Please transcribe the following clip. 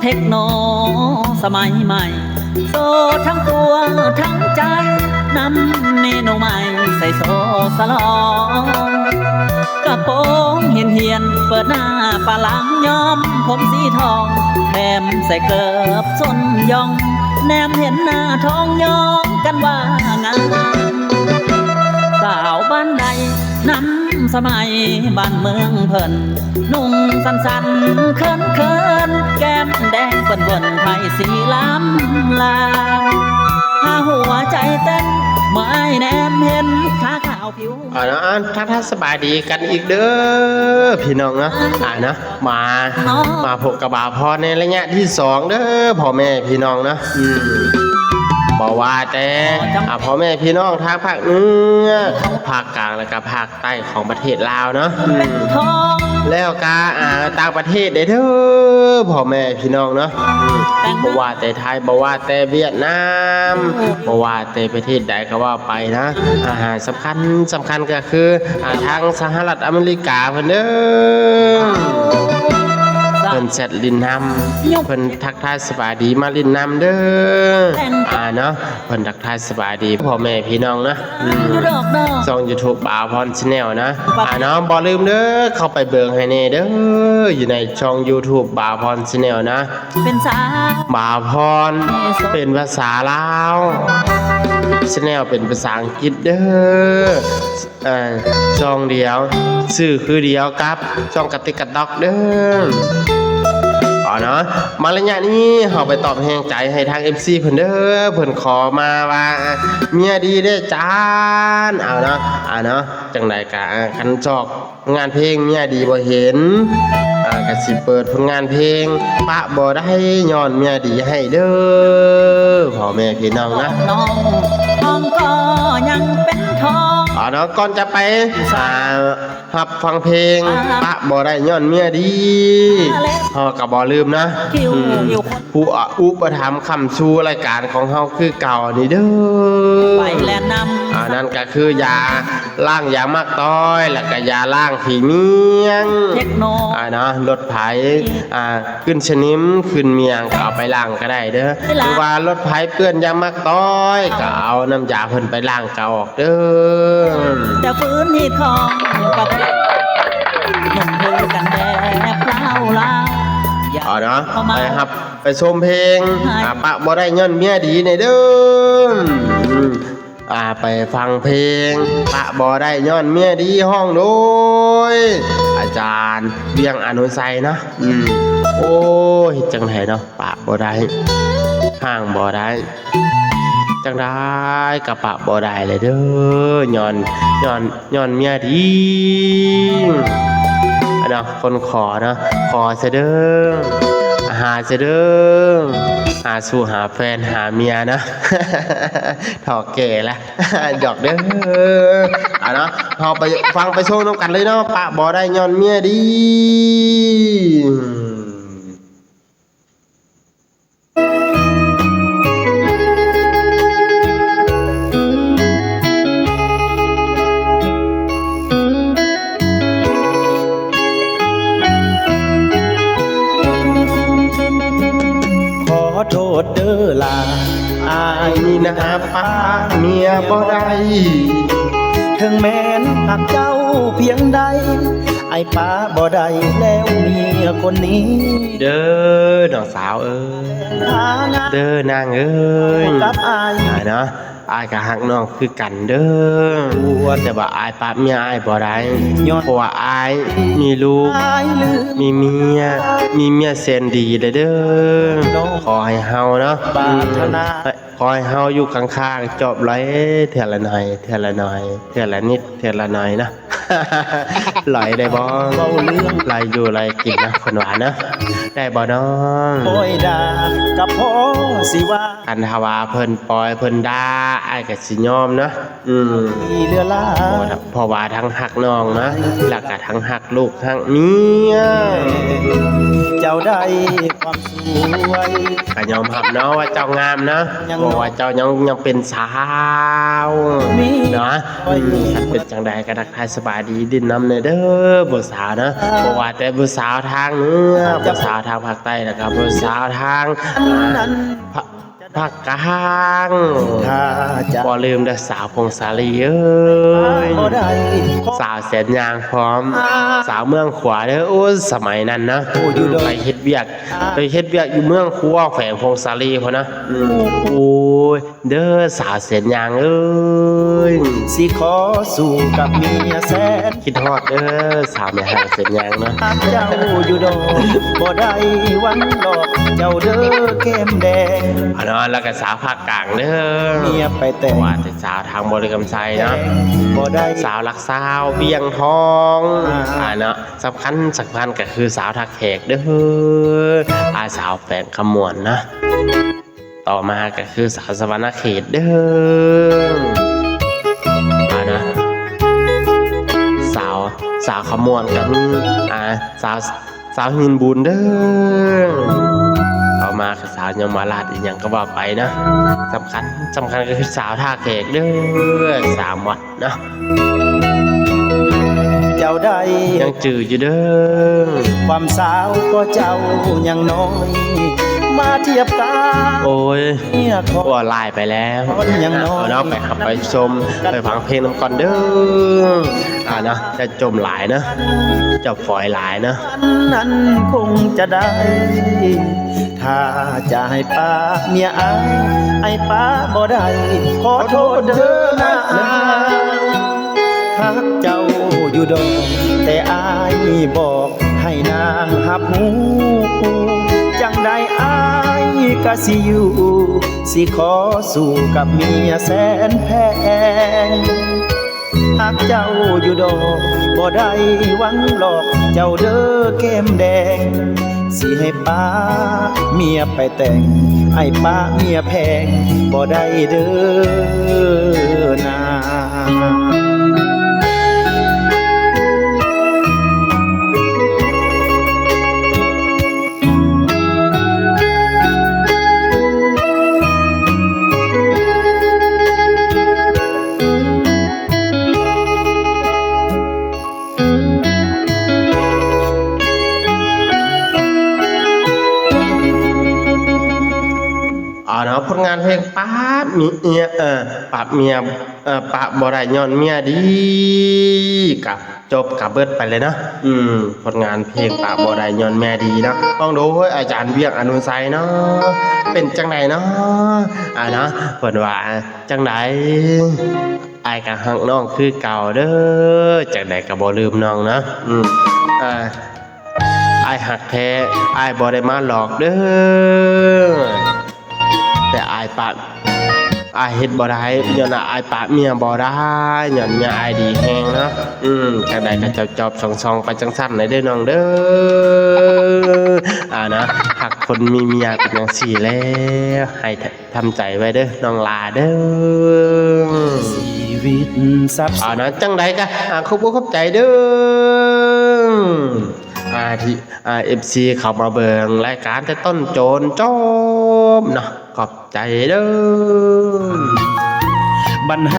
ເດັກນ້ອຍສະໄໝໃໝ່ ໂສທັງຕົວທັງໃຈ ນຳເມນູໃໝ່ໃສ່ໂຊສະຫຼອງ ກະໂປງເຫັນຫຽນ ເປີດໜ້າປະຫຼັງ ຍ້ອມຜົມສີທອງ ແຖມໃສ່ເກີບສົ້ນຢອງ ແນມເຫັນໜ້າທອງ ຍ້ອງກັນວ່າງາມ ສາວບ້ານໃດ ນຳສະໄໝບ້ານເມືອງເພິ່ນ ນຸ່ງສັ້ນໆເຂີນໆ ແກ້ມແດງເປິ້ນວົນ ໃຜຊິລຳລາ ຫາຫົວໃຈເຕັ້ນ ເມື່ອອ້າຍແນມເຫັນ ຂາຂາວຜິວ ເອົາເນາະ ທັກທາຍສະບາຍດີກັນອີກເດີພີ່ນ້ອງເນາະ ອ່າເນາະ ມາ ມາພົບກັບບ່າວພອນໃນໄລຍະທີສອງເດີພໍ່ແມ່ພີ່ນ້ອງເນາະ ອືມ ບໍ່ວ່າແຕ່ ອ່າ ພໍ່ແມ່ພີ່ນ້ອງທາງພາກເໜືອ ພາກກາງ ແລະກະພາກ ໃຕ້ຂອງປະເທດລາວເນາະ ອືມ ແລ້ວກະ ອ່າ ຕ່າງປະເທດເດ້ເດີ ພໍ່ແມ່ພີ່ນ້ອງເນາະ ອືມ ບໍ່ວ່າແຕ່ໄທ ບໍ່ວ່າແຕ່ຫວຽດນາມ ບໍ່ວ່າແຕ່ປະເທດໃດກະວ່າໄປນະ ອາຫານສຳຄັນ ສຳຄັນກະຄື ອ່າ ທາງສະຫະລັດອາເມລິກາເພິ່ນເດີ ເພິ່ນແຊັດຫຼິ້ນນຳ ເພິ່ນທັກທາຍສະບາຍດີມາຫຼິ້ນນຳເດີ ອ່າ ເນາະ ເພິ່ນທັກ ທາຍສະບາຍດີພໍ່ແມ່ພີ່ນ້ອງນະ ອືມ ຊ່ອງຢູທູບບ່າວພອນແຊນແນວນະ ອ່າເນາະ ບໍ່ລືມເດີ ເຂົ້າໄປເບິ່ງໃຫ້ແດ່ເດີ ຢູ່ໃນຊ່ອງຢູທູບບ່າວພອນແຊນແນວນະ ເປັນສາວ ບ່າວພອນ ເປັນພາສາລາວ ແຊນແນວເປັນພາສາອັງກິດເດີ ເອີ ຊ່ອງດຽວ ຊື່ຄືດຽວກັບຊ່ອງກະຕິກກະຕັອກເດີ ເອົາເນາະ ມາໄລຍະນີ້ເຮົາໄປຕອບແຮງໃຈໃຫ້ທາງເອັຟຊີເພິ່ນເດີ ເພິ່ນຂໍມາວ່າ ເມຍດີເດ້ຈານ ເອົາເນາະ ອ່າເນາະ ຈັ່ງໃດກະ ອ່າ ຄັນຊອກ ຜົນງານເພງເມຍດີບໍ່ເຫັນ ອ່າ ກະຊິເປີດຜົນງານເພງ ປະບໍ່ໄດ້ຍ້ອນເມຍດີໃຫ້ເດີ ພໍ່ແມ່ພີ່ນ້ອງນະ ນ້ອງ ນ້ອງກໍຍັງເປັນທອງ ອ່າເນາະ ກ່ອນຈະໄປ ອ່າ ຮັບຟັງເພງ ປະບໍ່ໄດ້ຍ້ອນເມຍດີ ເຮົາກະບໍ່ລືມນະ ອືມ ຜູ້ອຸປະຖຳຄ້ຳຊູລາຍການຂອງເຮົາຄືເກົ່ານີ້ເດີ ໄປແລະນຳ ອ່າ ນັ້ນກະຄືຢາລ້າງຢາໝາກຕອຍ ແລ້ວກະຢາລ້າງຂີ້ໝ້ຽງ ເດັກນ້ອຍ ອ່າເນາະ ລົດໄພ ອ່າ ຂຶ້ນສະໜິມ ຂຶ້ນໝ້ຽງ ກະເອົາໄປລ້າງກະໄດ້ເດີ ຫຼືວ່າລົດໄພເປື້ອນຢາໝາກຕອຍ ກະເອົານ້ຳຢາເພິ່ນໄປລ້າງກະອອກເດີ ຈະຟື້ນຮີດຄອງກັບ ເອົາເນາະ ໄປຮັບ ໄປຊົມເພງ ອ່າ ປະບໍ່ໄດ້ຍ້ອນເມຍດີແດ່ເດີ ອືມ ອ່າ ໄປຟັງເພງ ປະບໍ່ໄດ້ຍ້ອນເມຍດີ ຮ້ອງໂດຍ ອາຈານ ວຽງ ອານຸໄຊ ເນາະ ອືມ ໂອ້ ເຮັດຈັ່ງໃດເນາະ ປະບໍ່ໄດ້ ຮ້າງບໍ່ໄດ້ ຈັ່ງໃດກະປະບໍ່ໄດ້ແຫຼະເດີ ຍ້ອນ ຍ້ອນ ຍ້ອນເມຍດີ ອັນເນາະ ຄົນຂໍເນາະ ຂໍຊະເດີ ຫາຊະເດີ ຫາຊູ້ຫາແຟນຫາເມຍເນາະ ເຖົ້າແກ່ລະ ຫຍອກເດີ ເອົາເນາະ ເຮົາໄປຟັງໄປຊົມນຳກັນເລີຍເນາະ ປະບໍ່ໄດ້ຍ້ອນເມຍດີ. ຂໍໂທດເດີຫຼ້າ ອ້າຍນີ້ນະປະເມຍບໍ່ໄດ້ ເຖິງແມ່ນຮັກເຈົ້າພຽງໃດ ອ້າຍປະບໍ່ໄດ້ແລ້ວເມຍຄົນນີ້ ເດີນ້ອງສາວເອີຍ ເດີນາງເອີຍ ກັບອ້າຍ ອ້າຍເນາະ ອ້າຍກະຮັກນ້ອງຄືກັນເດີ ແຕ່ວ່າອ້າຍປະເມຍອ້າຍບໍ່ໄດ້ ຍ້ອນ ເພາະວ່າອ້າຍມີລູກ ມີເມຍ ມີເມຍແສນດີແລ້ວເດີ ຂໍໃຫ້ເຮົາເນາະ ປາດຖະໜາ ຂໍໃຫ້ເຮົາຢູ່ຂ້າງໆ ຈອບລອຍເທື່ອລະໜ້ອຍ ເທື່ອລະໜ້ອຍ ເທື່ອລະນິດ ເທື່ອລະໜ້ອຍເນາະ ລອຍໄດ້ບໍ່ ເວົ້າເລື່ອງ ລອຍຢູ່ລອຍກິນເນາະ ຄົນຫວານເນາະ ໄດ້ບໍ່ນ້ອງ ປ່ອຍດ່າກະພໍຊິວ່າ ຄັນຖ້າວ່າເພິ່ນປ່ອຍເພິ່ນດ່າ ອ້າຍກະຊິຍອມເນາະ ອືມ ເຫຼືອຫຼາຍ ເພາະວ່າທັງຮັກນ້ອງເນາະ ແລ້ວກະທັງຮັກລູກຮັກເມຍ ເຈົ້າໄດ້ຄວາມ ກະຍອມຮັບເນາະວ່າເຈົ້າງາມເນາະ ເພາະວ່າເຈົ້າຍັງ ຍັງເປັນສາວເນາະ ອືມ ຄັນເປັນຈັ່ງໃດກະທັກທາຍສະບາຍ ດີດິນນຳແດ່ເດີຜູ້ສາວນະ ບໍ່ວ່າແຕ່ຜູ້ສາວທາງເໜືອ ຜູ້ສາວທາງພາກໃຕ້ ແລ້ວກໍຜູ້ສາວທາງ ພາ ພາກກາງ ບໍ່ລືມເດີສາວພົງສາລີເອີຍ ສາວແສນຍາງພ້ອມ ສາວເມືອງຂວາເດີ. ໂອ້ຍ ສະໄໝນັ້ນນະ ໄປເຮັດວຽກ ໄປເຮັດວຽກຢູ່ເມືອງຂວາ ແຂວງຜົງສາລີພຸ້ນນະ. ໂອ້ຍ ເດີສາວແສນຍາງເອີຍ ຊິຂໍສູ້ກັບເມຍແສນ ຄິດຮອດເດີສາວແມ່ຮ້າງແສນຍາງເນາະ ເຈົ້າຢູ່ດອກ ບໍ່ໄດ້ວັນຫຼອກເຈົ້າເດີແກ້ມແດງ. ອັນນັ້ນ ແລ້ວກໍສາວພາກກາງເດີ ເມຍໄປແຕ່ງ ວ່າແຕ່ສາວທາງບໍລິຄຳໄຊເນາະ ບໍ່ໄດ້ ສາວຫຼັກຊາວວຽງທອງ ອ່າ ອ່າເນາະ ສຳຄັນ ສຳຄັນກໍຄືສາວທ່າແຂກເດີ ອ່າ ສາວແຂວງຄຳມ່ວນນະ. ຕໍ່ມາກໍຄືສາວສະຫວັນນະເຂດເດີ ອ່ານະ ສາວ ສາວຂະມວນກໍມີ ອ່າ ສາວ ສາວຫີນບູນເດີ. ຕໍ່ມາກໍສາວຍົມມະລາດອີ່ຫຍັງກໍວ່າໄປນະ ສຳຄັນ ສຳຄັນກໍຄືສາວທ່າແຂກເດີ ສາວມອດ ເນາະ ເຈົ້າໄດ້ ຍັງຈື່ຢູ່ເດີ ຄວາມສາວກໍເຈົ້າຍັງນ້ອຍ ມາທຽບກັບ ໂອ້ຍ ເມຍຂອງ ວ່າຫຼາຍໄປແລ້ວ ຍັງນ້ອຍ ເອົາເນາະ ໄປຮັບໄປຊົມ ໄປຟັງເພງນຳກັນເດີ ອ່າເນາະ ຢ່າຈົ່ມຫຼາຍເນາະ ຢ່າຝອຍຫຼາຍເນາະ ນັ້ນຄົງຈະໄດ້ ຖ້າຈະໃຫ້ປະເມຍອາຍ ອ້າຍປະບໍ່ໄດ້ ຂໍໂທດເດີນາ ຮັກເຈົ້າຢູ່ດອກ ແຕ່ອ້າຍບອກໃຫ້ນາງຮັບຮູ້ ຈັ່ງໃດອ້າຍກະຊິຢູ່ ຊິຂໍສູ້ກັບເມຍແສນແພງ. ຮັກເຈົ້າຢູ່ດອກ ບໍ່ໄດ້ຫວັງຫຼອກເຈົ້າເດີແກ້ມແດງ ຊິໃຫ້ປະເມຍໄປແຕ່ງ ອ້າຍປະເມຍແພງບໍ່ໄດ້ເດີນາ. ເອົາເນາະ ຜົນງານເພງປະເມຍ ເອີ ປະເມຍ ເອີ ປະບໍ່ໄດ້ຍ້ອນເມຍດີ ກະ ຈົບກະເບິດໄປເລີຍເນາະ ອືມ ຜົນງານເພງປະບໍ່ໄດ້ຍ້ອນເມຍດີເນາະ ຕ້ອງໂດຍອາຈານວຽງ ອະນຸໄຊເນາະ ເປັນຈັ່ງໃດເນາະ ອ່າເນາະ ເພິ່ນວ່າຈັ່ງໃດ ອ້າຍກະຮັກນ້ອງຄືເກົ່າເດີ ຈັ່ງໃດກະບໍ່ລືມນ້ອງເນາະ ອືມ ອ່າ ອ້າຍຮັກແທ້ ອ້າຍບໍ່ໄດ້ມາຫຼອກເດີ ແຕ່ອ້າຍປະ ອ້າຍເຮັດບໍ່ໄດ້ ຍ້ອນວ່າອ້າຍປະເມຍບໍ່ໄດ້ ຍ້ອນເມຍອ້າຍດີແຮງເນາະ ອືມ ຈັ່ງໃດກໍຈອບໆສ່ອງໆໄປຈັ່ງຊັ້ນແຫຼະເດີນ້ອງເດີ ອ່ານະ ຮັກຄົນມີເມຍເປັນຈັ່ງຊີ້ແຫຼະ ໃຫ້ທຳໃຈໄວ້ເດີນ້ອງຫຼ້າເດີ ຊີວິດສັບ ອ່ານະ ຈັ່ງໃດກໍ ອ່າ ຂອບອົກຂອບໃຈເດີ ອ່າ ທີ່ ອ່າ ເອັຟຊີ ເຂົ້າມາເບິ່ງລາຍການແຕ່ຕົ້ນຈົນຈົບເນາະ ຂອບໃຈເດີ ບັນຫາ